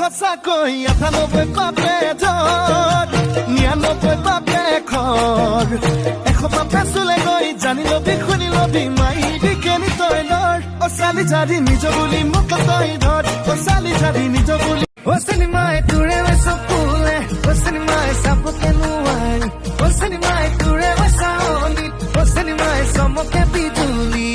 সঁচাকৈ 98 পাপে ধৰ, 99 পাপে খৰ, 100 পাপে চুলে গৈ জানি লবি শুনি লবি মাইবি কেনি তই লৰ। অ চালি জাৰি নিজ বুলি মোক তই ধৰ, অ চালি জাৰি নিজ বুলি। অ চিনেমাই তোৰে চকুলে, অ চিনেমাই চাবকে নোৱাৰি, অ চিনেমাই তোৰে চাৱনি, অ চিনেমাই চমকে বিজুলী।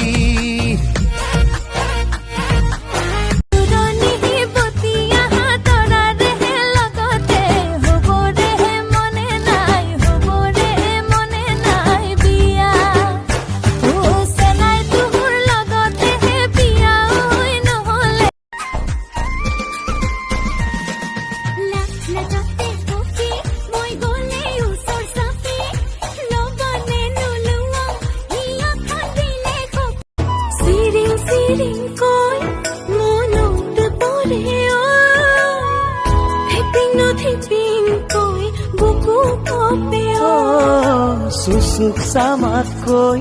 চুচুক চামাতকৈ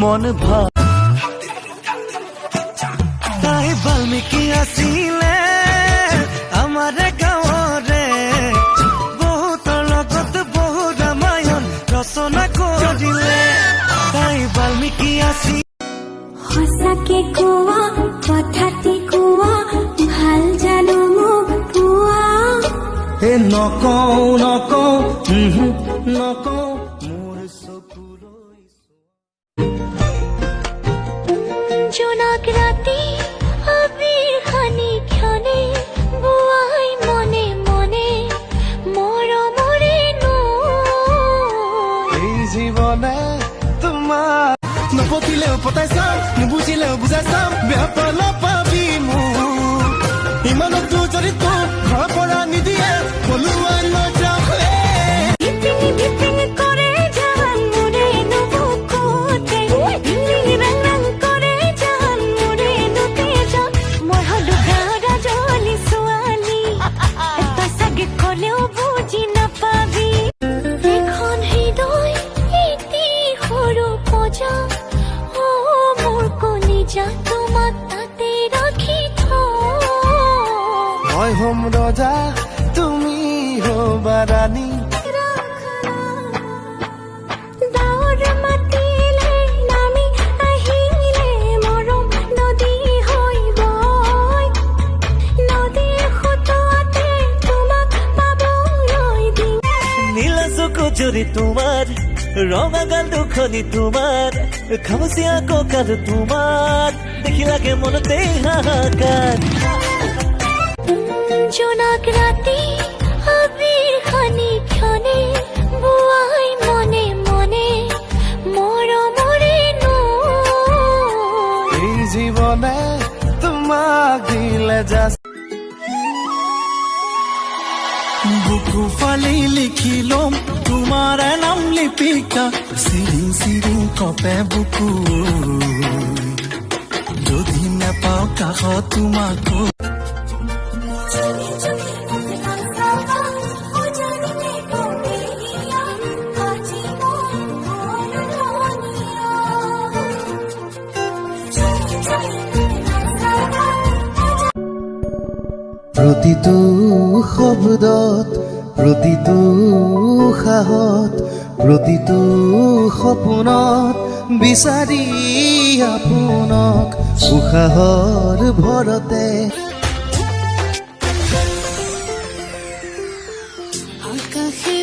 মন ভাল। তাই বাল্মীকি আছিলে আমাৰ গাঁৱৰে, বহুতৰ লগত বহু ৰামায়ণ ৰচনা কৰিলে। তাই বাল্মীকি আছিল। সঁচাকে কোৱা কথাটি কোৱা, ভাল জানো মোক পোৱা। হে নকওঁ নকওঁ নকওঁ মোৰ চকুলৈ। জোনাক ৰাতি আবিৰ সানি ক্ষণে বোৱাই মনে মনে মৰমৰে নৈ। এই জীৱনে তোমাৰ নপতিলেও পতাই চাম, নুবুজিলেও বুজাই চাম, বেয়া পালা পাবি মোক। ইমানতো যদি তোক ঘৰৰ পৰা নিদিয়ে পলুৱাই লৈ যাম। ভিপিনি ভিপিনি কৰে জান মোৰে নুবুকুতে, ৰিং ৰাং ৰাং কৰে জান মোৰে নুতেজা। মই হলো গাঁৱৰ জলি ছোৱালী, তই চাগে ক'লেও বুজি নাপাবি। এখন হৃদয় এটি সৰু পজা, অ মোৰ কলিজা তোমাক তাতে ৰাখি থওঁ। মই হ'ম ৰজা, তুমি হ'বা ৰাণী। ডাৱৰ মাতিলে নামি আহিলে মৰম নদী হৈ বয়, নদীৰ সোঁততে তোমাক পাবলৈ দিম। নীলা চকু জুৰি তোমাৰ, ৰঙা গাল দুখনি তোমাৰ, খামুচীয়া কঁকাল তোমাৰ, দেখি লাগে মনতে হাহাকাৰ। জোনাক ৰাতি আবিৰ সানি ক্ষণে বোৱাই মনে মনে মৰমৰে নৈ। এই জীৱনে তোমাক দিলে যা। বুকু ফালি লিখি ল'ম তোমাৰ নাম লিপিকা, চিৰিং চিৰিং কঁপে বুকু যদি নেপাওঁ কাষত তোমাক। প্ৰতিটো শব্দত, প্ৰতিটো সাহত, প্ৰতিটো সপোনত বিচাৰি আপোনাক উশাহৰ ভৰতে। আকাশে